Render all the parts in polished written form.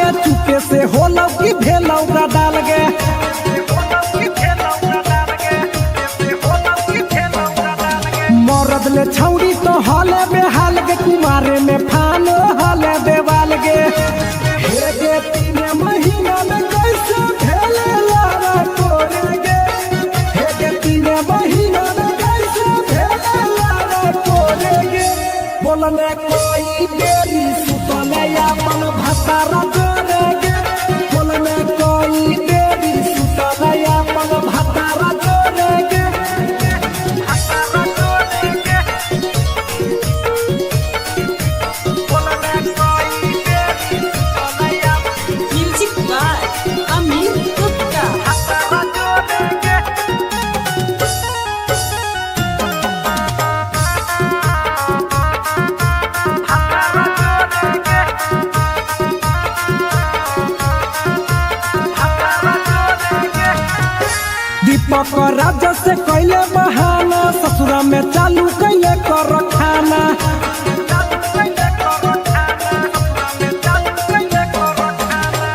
गे, चुपे से होलौ की भेलौ डाल गे। मरद ले छौरी तो हले बेहाल गे, कुमारे में फान हले देवाल गे। हे गे 3 महीना में कैसे भेले लारा तोरे गे, हे गे 3 महीना में कैसे भेले लारा तोरे गे। बोलने कोई बेरी सुतले अपन भतारा जोरे गे, बोलने कोई बेरी सुतले अपन भतारा जोरे गे। Music by Amit Gupta. दीपक राजा से कैले बहाना, ससुरा में चालू कैले कर खाना।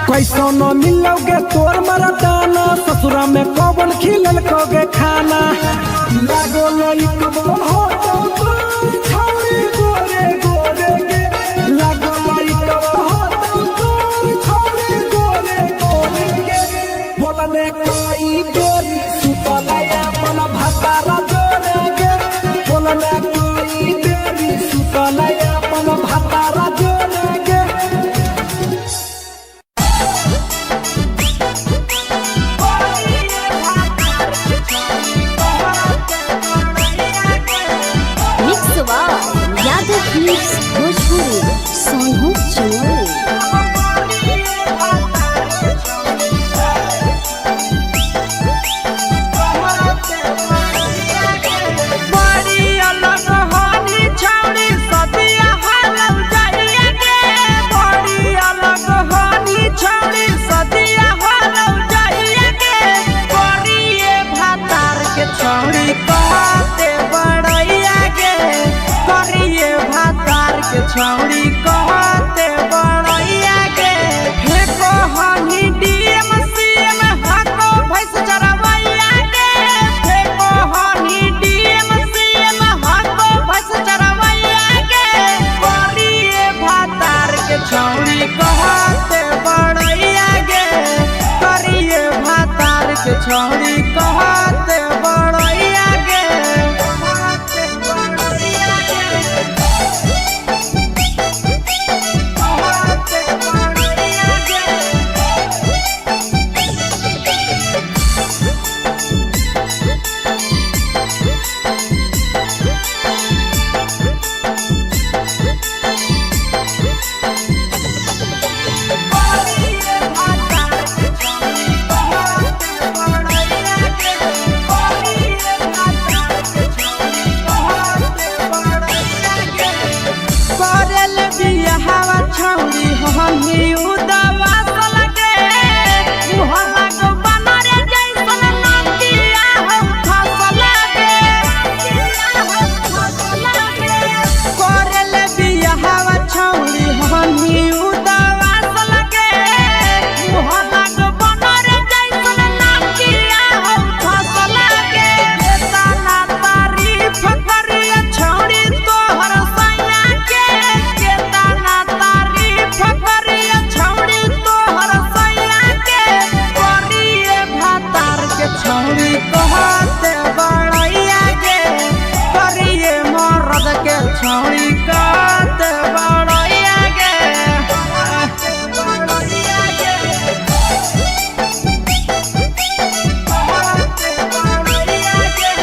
कैसो न मिलोगे तोर मरदाना, ससुरा में कौन खिलल कोगे खाना। लागो लइकबो हो तो तोर छौरी गोरे गोरे गे, लागो लइकबो हो तो तोर छौरी गोरे गोरे गे। बोलने कोई बेरी सुतले अपन भतारा जोरे गे, बोलने कोई बेरी सुतले अपन भतारा जोरे गे। Mix by Yadav films Bhojpuri Sonu Chinoy. बड़ी अलग होनी छौड़ी सदिया हालौ जाइया गे, बड़ी अलग होनी छौड़ी सदिया हालौ जाइया गे। करिए भातार के छौड़ी कहते बड़ैया गे, करिए भातार के छौड़ी कहते बड़ैया गे। फेको हनी डीएम सीएम हको भैंस चरवैया गे, फेको हनी डीएम सीएम हको भैंस चरवैया गे। करिए भातार के छौड़ी कहते बड़ैया गे, करिए भातार के छौड़ी कहते बड़ैया गे। कहते बड़ैया गे, कहते बड़ैया गे। करेल बियाहवा छौड़ी हमही उदवा सलगे, मुहला गो बनरे जैसन नदिया हो फसल गे। करेल बियाहवा छौड़ी हमही उदवा सलगे, मुहला गो बनरे जैसन नदिया हो फसल गे। केतना तारीफ करिए छौड़ी तोहर सैया के, केतना तारीफ करिए छौड़ी तोहर सैया के। करिए भातार के छौड़ी कहते बड़ैया गे, करिए मरद के छौड़ी कहते बड़ैया गे। बड़ैया गे, कहते बड़ैया गे।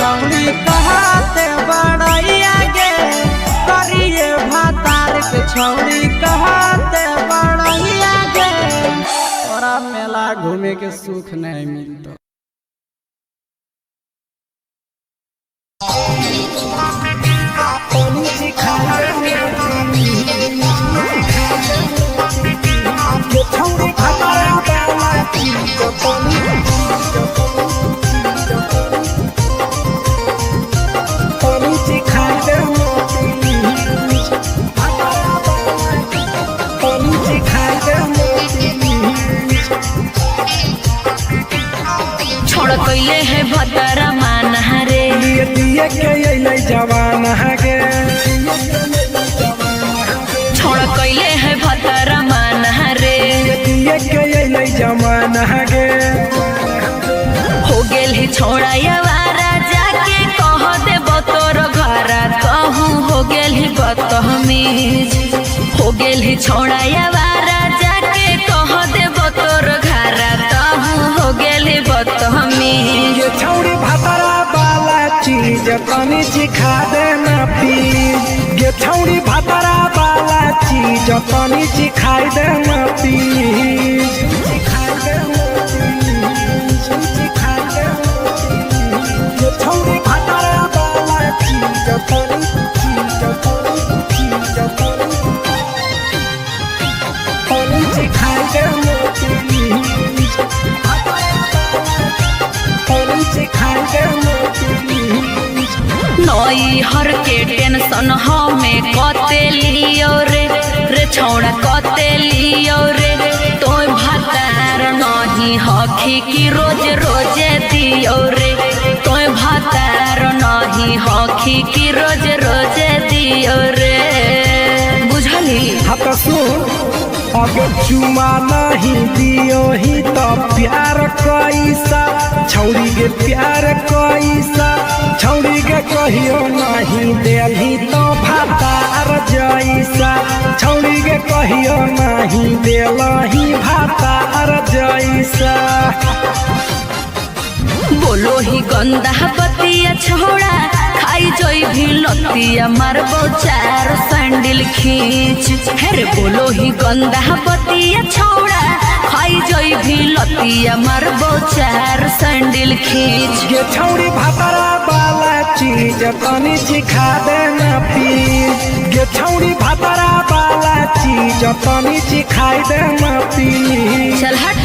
छौड़ी कहते बड़ैया गे, करिए भातार के छौड़ी कहते बड़ैया गे। तोरा मेला घूमे के सुख नहीं मिलतो। छोड़ कैले है भतरा माना रे, दिए दिए के अइलै जवाना गे। छोड़ कैले है भतरा माना रे, दिए के अइलै जवाना गे। हो गेल है छोड़ा यवारा, जाके कह दे तोर घरा कहूँ हो गेल है बदतमीज। हो गेल है छोड़ा यवारा, जाके कह दे तोर घरा कहूँ हो गेल है बदतमीज। ये छौड़ी भातरा वाला चीज तनी चिखा देना प्लीज। ये छौड़ी भातरा वाला चीज तनी चिखाई देना प्लीज। चिखाई देना प्लीज, चिखाई देना प्लीज। ये छौड़ी भातरा वाला चीज तनी चीज तनी चीज तनी तनी चिखाई देना प्लीज। तनी चिखाई देना प्लीज। नई हर के टेंशन हमें कते लियो रे, रे छौड़ा कते लियो रे, तोय भातार नहीं हखी की रोज रोजे दियो रे, तोय भातार नहीं हखी की रोज रोजे दियो रे। बुझली? हाँ तो सुन, अगर चुमा नहीं दियो ही तो प्यार कैसा, छौड़ी के प्यार कैसा, छौड़ी के कहियो नहीं देलही तो भातार जैसा, छौड़ी के कहियो नहीं देलही भातार जैसा। बोलो ही गंदा बतिया छोड़ा, खाई जोई भी लतिया मारबो चार सैंडल खींच। हेरे बोलो ही गंदा बतिया छोड़ा, खाई जोई भी लतिया मारबो चार सैंडल खींच। ये छौड़ी भातरा वाला चीज तनी चिखा देना प्लीज। ये छौड़ी भातरा वाला चीज तनी चिखाई देना प्लीज। चल हट।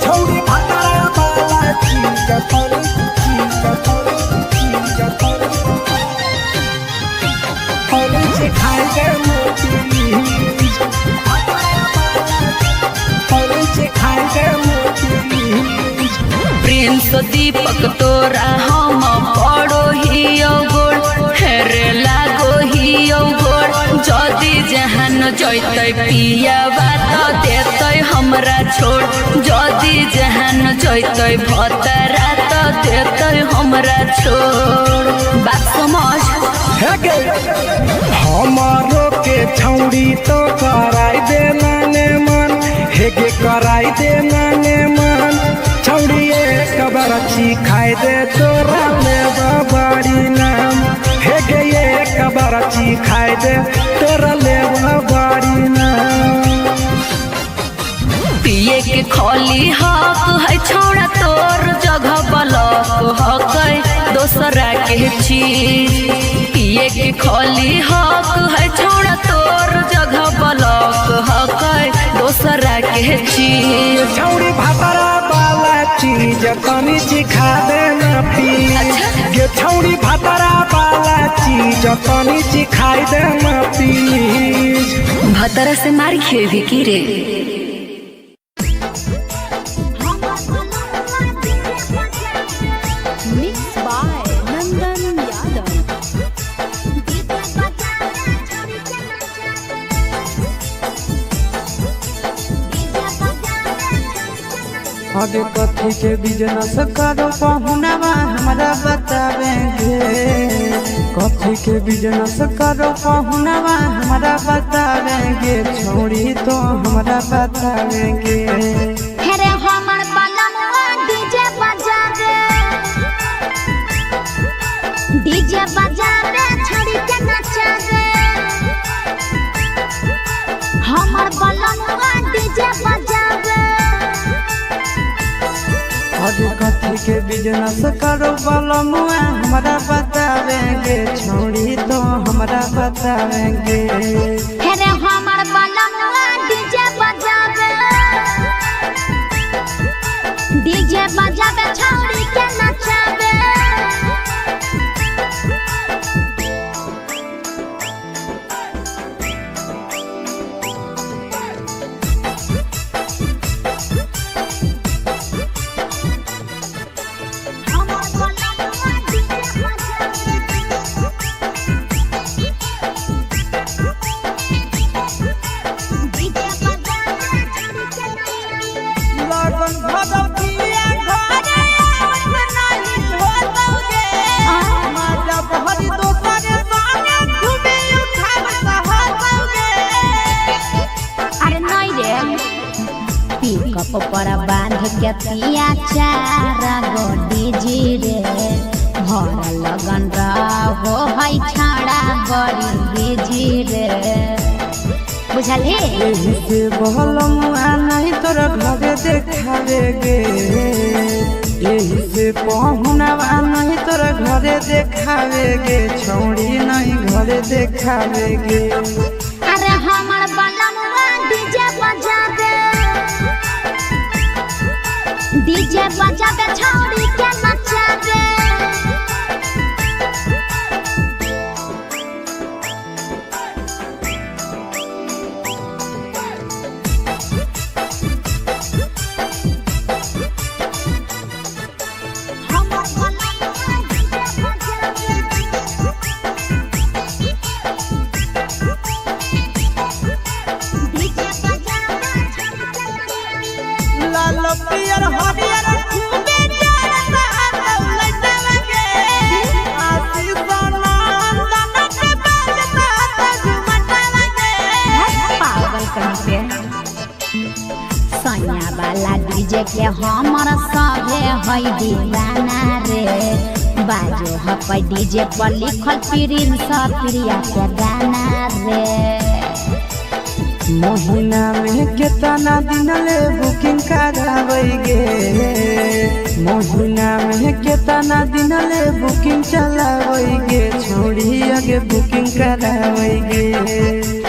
छौड़ी भातरा वाला चीज तनी चीज तनी चीज तनी तनी चिखाई देना प्लीज। तनी चिखाई देना प्लीज। प्रिंस दीपक तोरा हम पड़ो हियो गोड़, हेरे लागो हियो गोड़, जदि जहान जैतै पियावा त देतै हमरा छोड़, जदि जहान जैतै भतरा त देतै हमरा छोड़। बात समझ। हे गे, हमारो के छौड़ी तो कराई देना ने मन, हे गे कराई देना ने मन, छौड़ी एक बार खाई दे तोरा ले बाड़ी नाम, हे गे एक बार खाई दे तोरा ले बाड़ी नाम। पिए के खोली हक है छोड़ा तोर जगह बलक हक है दोसरा के चीज। पिए के खोली हक है छोड़ा तोर जगह बलक हक है दोसरा के चीज। छौड़ी भातरा वाला चीज तनी चिखा देना प्लीज। ये छौड़ी भातरा वाला चीज तनी चिखाई देना प्लीज। भतरा से मार खेबी की रे? Mix by Nandan Yadav. अगे कथी के बिजनेस करो पहुनावा हमरा बतावेंगे, कथी के बिजनेस करो पहुनावा हमरा बतावेंगे, छोड़ी तो हमरा बतावेंगे। हेरे हमर के बिजनेस करो बलमुआ हमरा बतावेंगे छोड़ी तो हमरा बतावेंगे। हेरे हमर बलमुआ डीजे बजावे, डीजे बजावे छौड़ी के नचावे। हमर बलमुआ डीजे बजावे, डीजे बजावे छौड़ी के नचावे। लगन भगवतिया घरे आवत नाही होतौगे, माजा बहरी दोसर संगे घूमे उठावत होतौगे। अरे नहीं रे, पिकअप पर बांध के पिया चार गो डीजे रे, भर लगन रहो है छाड़ा बड़ी बिजी रे, बुझलही। एही से बहलमुआ नहीं तोरा घरे देखावेगे, एही से पहुनवा नहीं तोरा घरे देखावेगे, छौड़ी नहीं घरे देखावेगे। अरे हमर बलमुआ डीजे बजावे, डीजे बजावे छौड़ी के नचावे। हमर बलमुआ डीजे बजावे, डीजे बजावे छौड़ी के नचावे। लाल पियर हरियर खूबे जरता लौलैतावे, आशीष नंदन के बाजता झुमटावे। पागल कहीं पे सैया वाला डीजे के हमर सभे है दीवाना रे, बाजो हपै डीजे पर लिखल प्रिंस प्रिया के गाना रे। महीना में केतना दिन ले बुकिंग करावेगे, महीना में केतना दिन ले बुकिंग चलावेगे, छोड़ी आगे बुकिंग करावेगे।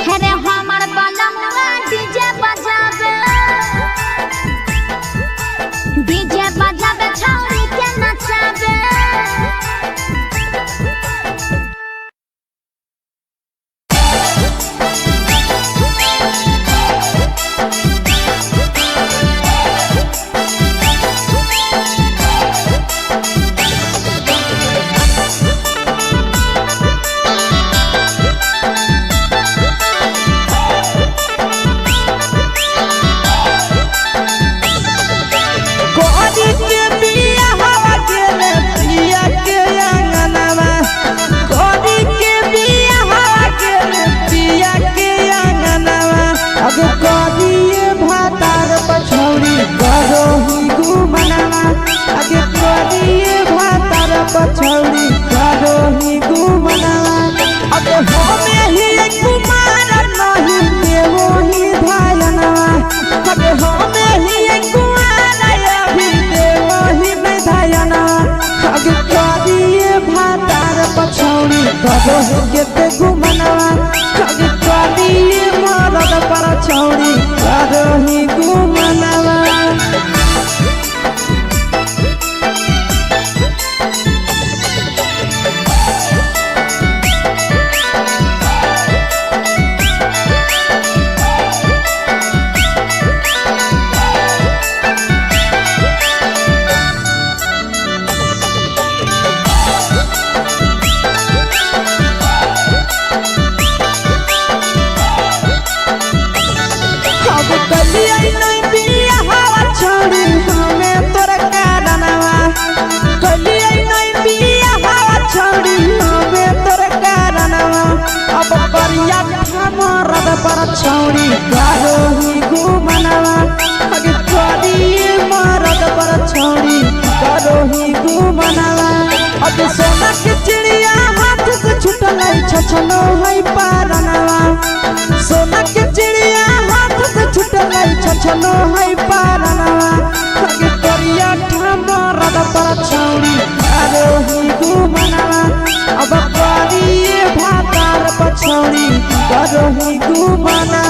हेरे हमर बलमुआ डीजे बजावे, डीजे बजावे छौड़ी के नचावे। कोरी के बिया हवा गेले पिया के आंगनवा, कोरी के बिया हवा गेले पिया के आंगनवा, अब कोरी भातार पछौड़ी करो ही गुमनवा, अब कोरी भातार पछौड़ी करो ही गुमनवा, अब होमे ही कुमार नहीं देवो ही धायनवा, अब होमे ही कुमार अभी देवो ही नहीं धायनवा, अब करिए भातार पछौड़ी करो ही गेते गुमनवा, अब करिए मरद पर छौड़ी करो ही गुमनवा। अब कलिया नहीं बिया हवा छोड़ी हमें तोरा कारणवा, कलिया नहीं बिया हवा छोड़ी हमें तोरा कारणवा, अब परिया मरद पर छौड़ी करो ही गुमनवा, अब करिए मरद पर छौड़ी करो ही गुमनवा, अब सोना के चिड़िया हाथ से छुटल छछनो है पारनवा, सोना के चिड़िया हाथ से छुटल छछनो है पारनवा, अगे करिया मरद पर छौरी करोही गुमनवा अब करिए भातार पर छौरी करोही गुमनवा।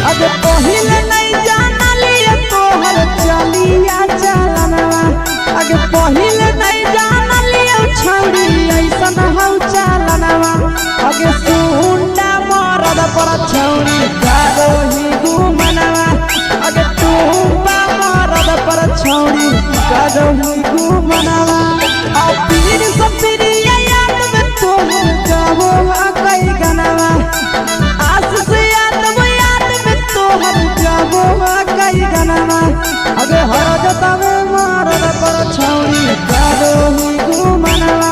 अगे पहिले नहीं जानलिए तोहर चलिया चलनवा अगे पहिले नहीं जानलिए छौरी ऐसन हौ चलनवा अगे सुंडा मरद पर छौरी करोही गुमनवा अगे टूबा मरद पर छौरी करोही गुमनवा आ पीर सपिरिया याद में तोहर गावो आ कई गनवा आस से याद वो याद में तोहर गावो आ कई गनवा अगे हर जतावे मारद पर छौरी करोही गुमनवा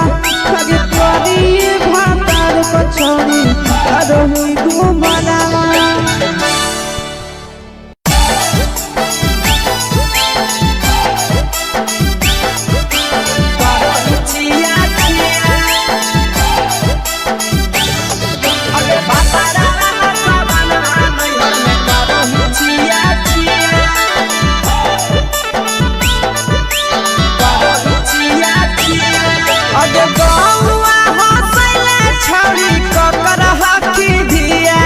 अगे तोरी भातार पर छौरी करोही गुमनवा। अगे गौआ हंसैले छौरी ककर हकी धिया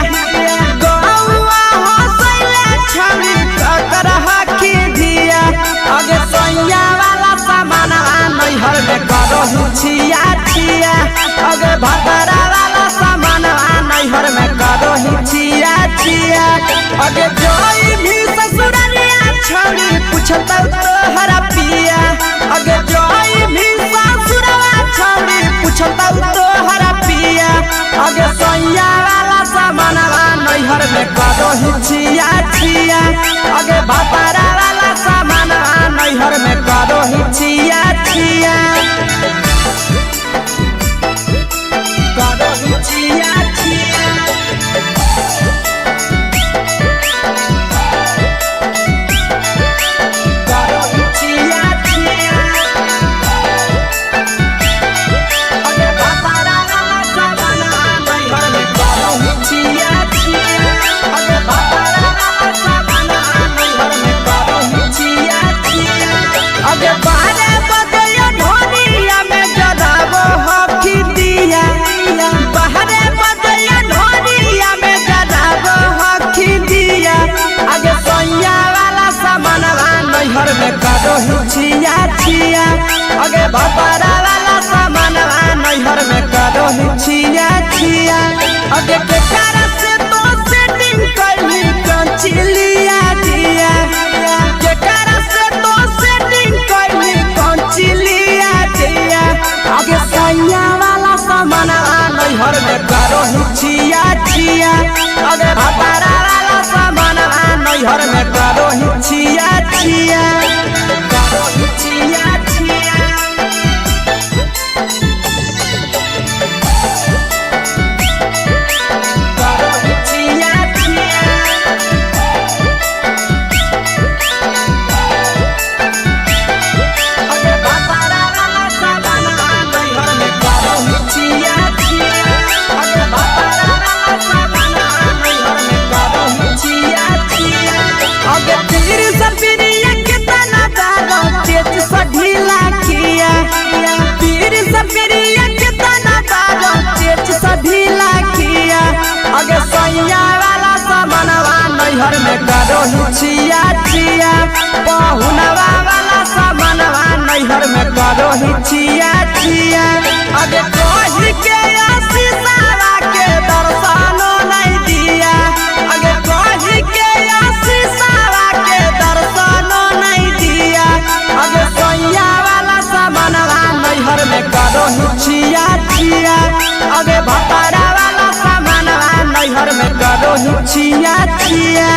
गौआ हंसैले छौरी ककर हकी धिया अगे सैया वाला सामानवा नैहर में करहु छिया छिया अगे भतरा वाला सामानवा नैहर में करहु छिया छिया अगे जोई भी ससुरलिया छौरी पुछतौ तोहरा पिया अगे जोई भी ससुरवा छौरी पुछतौ तोहरा पिया अगे सैया वाला सामानवा नैहर में करहु छिया छिया अगे भतरा वाला सामानवा नैहर में करहु छिया छिया करहु छिया छिया करहु छिया छिया अगे भतरा वाला सामानवा नैहर में करहु छिया छिया अगे भतरा वाला सामानवा नैहर में करहु छिया छिया अगे बारे बजयो ढोलिया में जराबो हकी दिया बाहरे बजयो ढोलिया में जराबो हकी दिया अगे सैया वाला सामानवा नैहर में करहु छिया छिया अगे भतरा वाला सामानवा नैहर में करहु छिया छिया अगे केकरा से तो सेटिंग करही कंचिलिया दिया केकरा से तो सेटिंग करही कंचिलिया दिया अगे सैया वाला सामानवा नैहर में करहु छिया छिया अगे भतरा वाला सामानवा नैहर में करहु छिया छिया करहु छिया छिया करहु छिया छिया अगे भतरा वाला सामानवा नैहर में करहु छिया छिया अगे भतरा वाला सामानवा नैहर में करहु छिया छिया अगे पीर सपिरिया कितना बारो तेज सा ढीला किया पीर सपिरिया कितना बारो तेज सा ढीला किया अगे सैया वाला सामानवा नैहर में करहु छिया छिया पहुनवा वाला सामानवा नैहर में करहु छिया छिया अगे कही के आशीषावा के दर्शनो नहीं दिया अगे कही के आशीषावा के दर्शनो नहीं दिया अगे सैया वाला सामानवा नैहर में करहु छिया छिया अगे भतरा वाला सामानवा नैहर में करहु छिया छिया।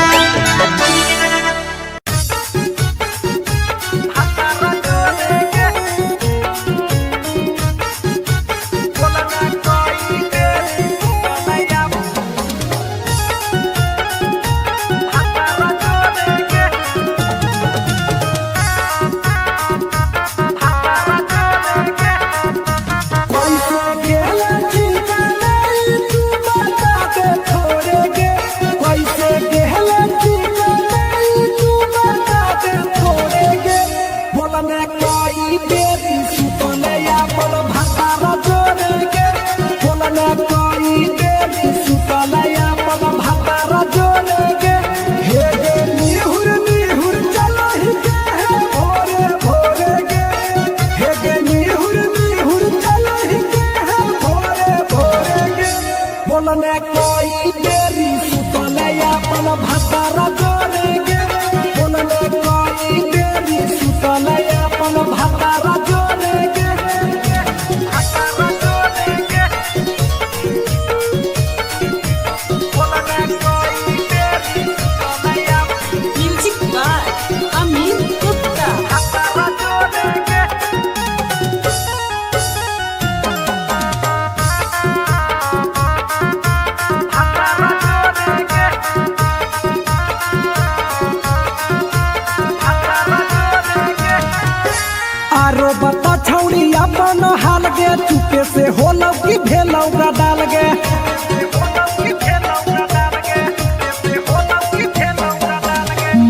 बता छौड़ी अपन हाल गे, चुपे से होलौ कि भेलौ डाल गे।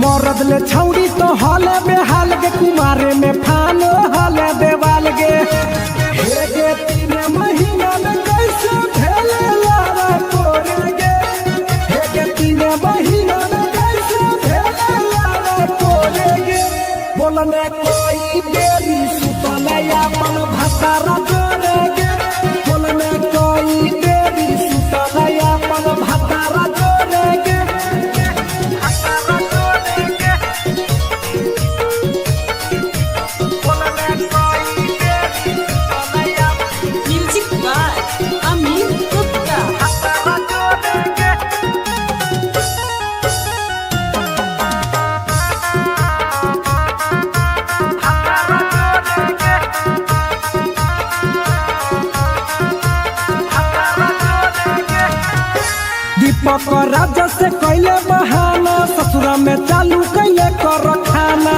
मरद ले छौड़ी तो हाले बेहाल गे, कुमारे में फान हाले देवाल गे। हे गे तीन महीना में कैसे भेले लारा तोरे गे, हे गे तीन महीना में कैसे भेले लारा तोरे गे। बोलने कोई बेरी सुतले अपन भतारा जोरे गे, बोलने कोई बेरी सुतले अपन भतारा जोरे गे। Music by Amit Gupta. दीपक राजा से कैले बहाना, ससुरा में चालू कैले कर खाना।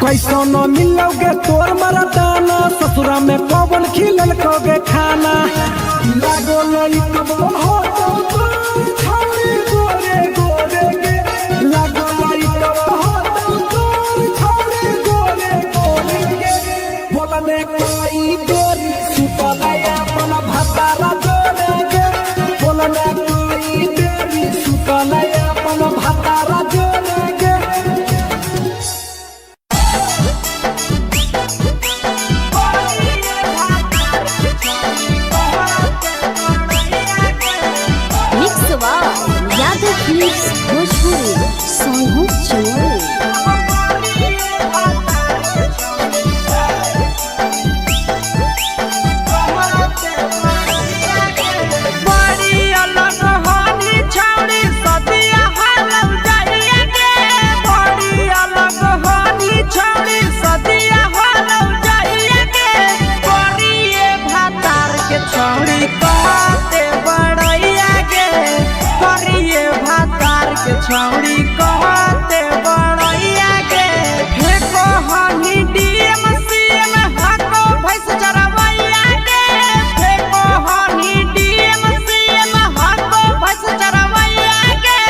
कैसो न मिलोगे तोर मरदाना, ससुरा में पवन खिलल कोगे खाना। लागो लइकबो हो तो तोर छौरी गोरे गोरे गे, लागो लइकबो हो तो तोर छौरी गोरे गोरे गे। बोलने कोई बेरी सुतले अपन भतारा जोरे गे, बोलने कोई बेरी सुतले अपन भतारा जोरे गे। Mix by Yadav films Bhojpuri Sonu Chamoli. बड़ी अलग होनी छौड़ी सदिया हालौ जाइए गे, बड़ी अलग होनी छौड़ी सदिया हालौ जाइए गे। करिए भातार के छौड़ी कहते बड़ैया गे, करिए भातार के छौड़ी कहते बड़ैया गे। फेको हनी डीएम सीएम हको भैंस चरवैया गे, फेको हनी डीएम सीएम हको भैंस चरवैया गे।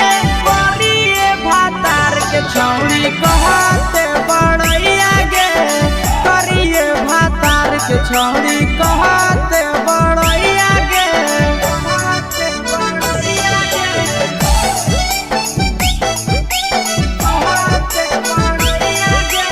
करिए भातार के छौड़ी कहते बड़ैया गे, करिए भातार के छौड़ी कहते बड़ैया गे। कहते बड़ैया गे, कहते बड़ैया गे।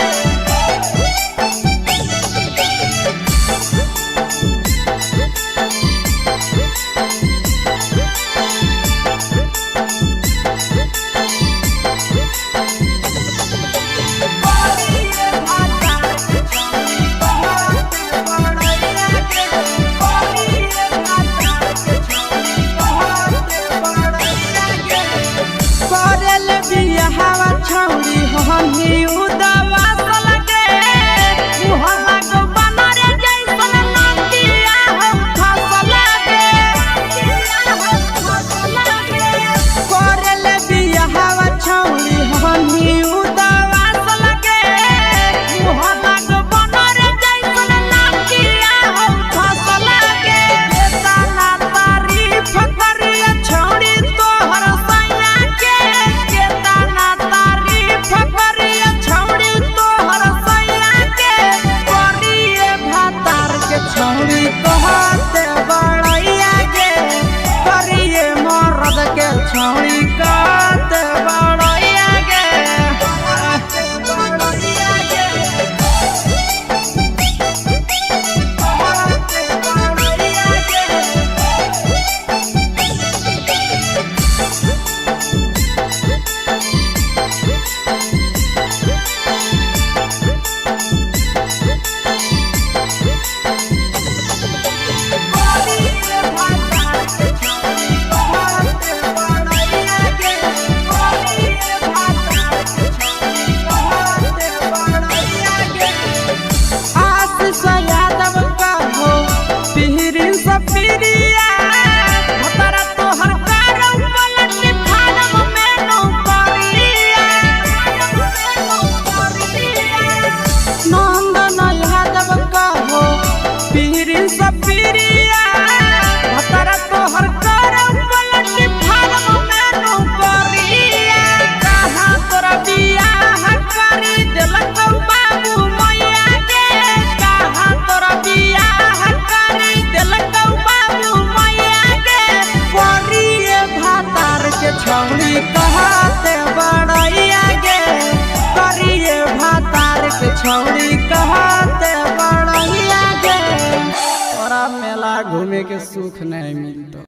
घूमे के सुख नहीं मिलतो।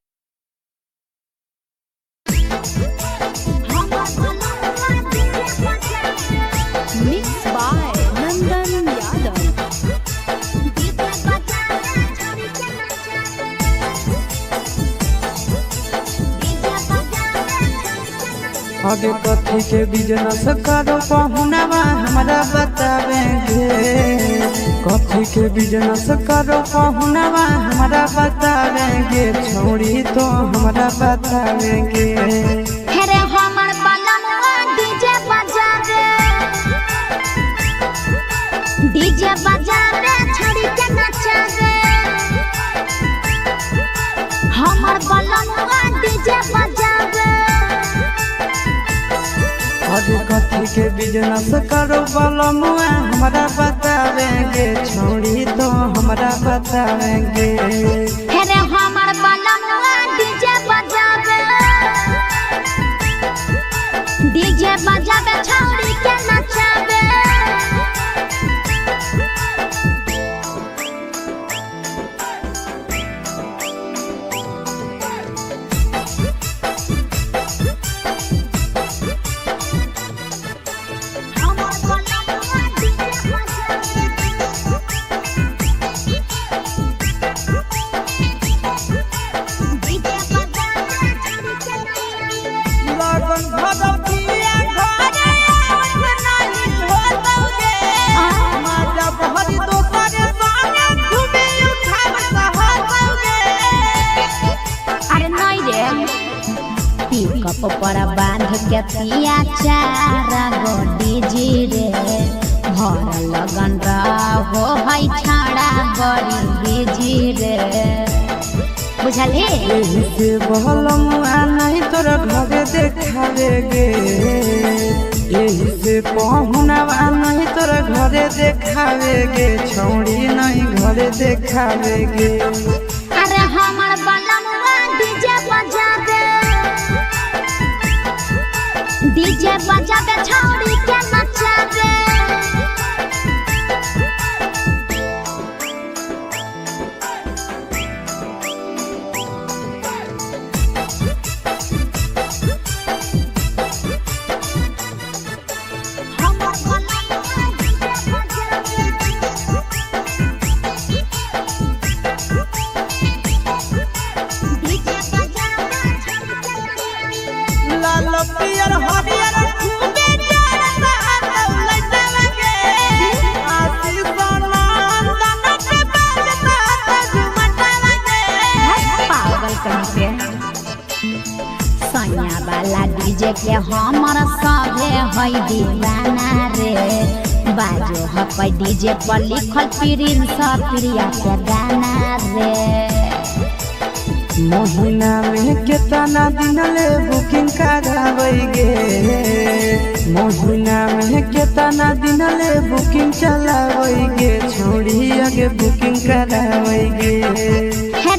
Mix by Nandan Yadav. अगे कथी के बिजनेस करो पहुनावा हमरा बतावेंगे, कथी के बिजनेस करो पहुनावा हमरा बतावेंगे, छोड़ी तो हमरा बतावेंगे। हेरे हमर बलमुआ डीजे बजावे, डीजे बजावे छड़ी के नचावे, हमर बलमुआ डीजे बजावे। अरे कथी के बिजनेस करो बलमुआ हमरा बतावेंगे, छोड़ी तो हमरा बतावेंगे। हेरे हमर बलमुआ डीजे बजावे, डीजे बजावे छौड़ी के नचावे। हमर बलमुआ डीजे बजावे, डीजे बजावे छौड़ी के नचावे। लगन भरतिया घरे आवत नाही होतौगे, माजा बहरी दोसर संगे घूमे उठावत होतौगे। अरे नहीं रे, पिकअप पर बांध के पिया चार गो डीजे रे, भर लगन रहो है छाड़ा बड़ी बिजी रे, बुझलही। एही से बहलमुआ नहीं तोरा घरे देखावेगे, एही से पहुनावा नहीं तोरा घरे देखावेगे, छौड़ी नहीं घरे देखावेगे। अरे हमर बलमुआ डीजे बजावे, डीजे बजावे छौड़ी के नचावे। हमर बलमुआ डीजे बजावे, डीजे बजावे छौड़ी के नचावे। लाल पियर हरियर खूबे जरता दौलत लगे, आशीष नंदन के बाजता झुमटा लगे। पागल कहीं पे सैया वाला डीजे के हमर सभे है दीवाना रे, बाजो हपै डीजे पर लिखल प्रिंस प्रिया के गाना रे। महीना में केतना दिन ले बुकिंग कराबैगे, महीना में केतना दिन ले बुकिंग चलाबैगे, छोड़ी आगे बुकिंग कराबैगे। हे